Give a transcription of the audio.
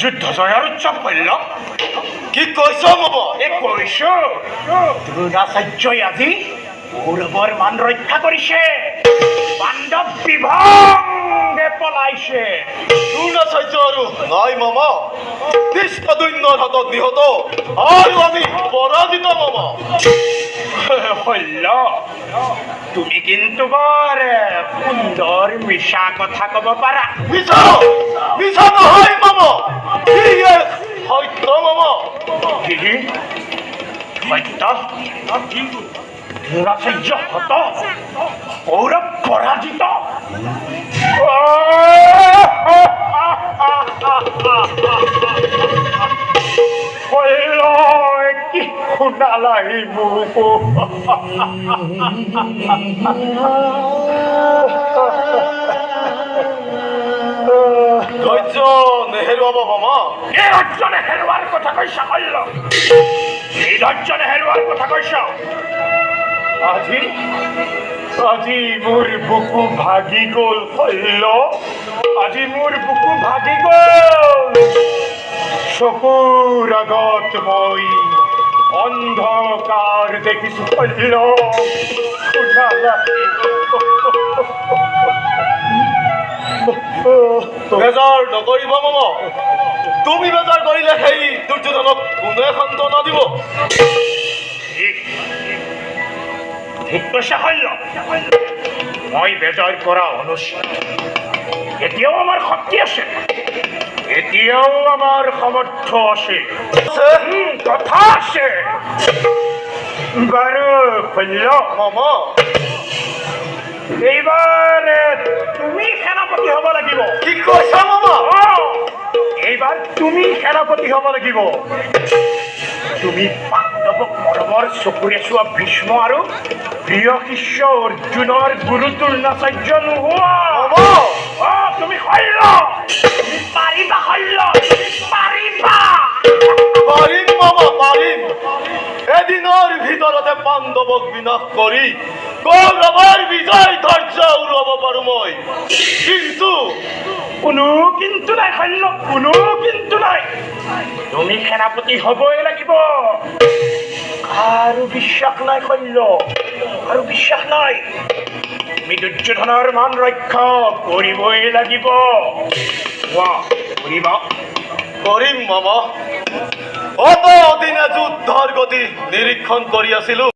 যুদ্ধ জয়ৰ উৎসৱ শল্য। কি কৈছ, মামা? এ কৈছো, দ্ৰোণাচাৰ্যই আজি কৌৰৱৰ মান ৰক্ষা কৰিছে। পাণ্ডৱ বিভংগে পলাইছে। দ্ৰোণাচাৰ্য আৰু নাই, মামা। ধৃষ্টদ্যুম্নৰ হাতত নিহত আৰু আমি পৰাজিত, মামা। শল্য, তুমি কিন্তু বৰ সুন্দৰ মিছা কথা ক'ব পাৰা। মিছা মিছা নহয়, মামা। ই এক সত্য, মামা। কি সত্য? দ্ৰোণাচাৰ্য হত, কৌৰৱ পৰাজিত। শল্য, কি শুনালাহি মোক? ধৈৰ্য নেহেৰুৱাব, মামা। এই ধৈৰ্য নেহেৰুৱাৰ কথা কৈছা, শল্য? এই ধৈৰ্য নেহেৰুৱাৰ কথা কৈছ? আজি আজি মোৰ বুকু ভাগি গ'ল, শল্য। আজি মোৰ বুকু ভাগি গ'ল। চকুৰ আগত মই অন্ধকাৰ দেখিছো, শল্য। শুনালাহি। বেজাৰ নকৰিব, মামা। তুমি বেজাৰ কৰিলে সেই দুৰ্যোধনক কোনে সান্তনা দিব? ঠিক ঠিক কৈছা, শল্য। মই বেজাৰ কৰা অনুচিত। এতিয়াও আমাৰ শক্তি আছে, এতিয়াও আমাৰ সামৰ্থ্য আছে। আছে? কথা আছে বাৰু, শল্য। মামা। এইবাৰ তুমি সেনাপতি হ'ব লাগিব। কি কৈছা, মামা? অ, এইবাৰ তুমি সেনাপতি হ'ব লাগিব। তুমি পাণ্ডৱক মৰমৰ চকুৰে চোৱা ভীষ্ম আৰু প্ৰিয় শিষ্য অৰ্জুনৰ গুৰু দ্ৰোণাচাৰ্য নোহোৱা। মামা। অ, তুমি শল্য, তুমি পাৰিবা। শল্য, তুমি পাৰিবা। পাৰিম, মামা, পাৰিম। এদিনৰ ভিতৰতে পাণ্ডৱক বিনাশ কৰি কৌৰৱৰ বিজয় ধ্বজা উৰুৱাব পাৰো মই। কিন্তু কোনো কিন্তু নাই, শল্য, কোনো কিন্তু নাই। তুমি সেনাপতি হ'বই লাগিব। আৰু বিশ্বাস নাই, শল্য, আৰু বিশ্বাস নাই। তুমি দুৰ্যোধনৰ মান ৰক্ষা কৰিবই লাগিব। কোৱা, কৰিবা? কৰিম, মামা। অত দিনে যুদ্ধৰ গতি নিৰীক্ষণ কৰি আছিলো।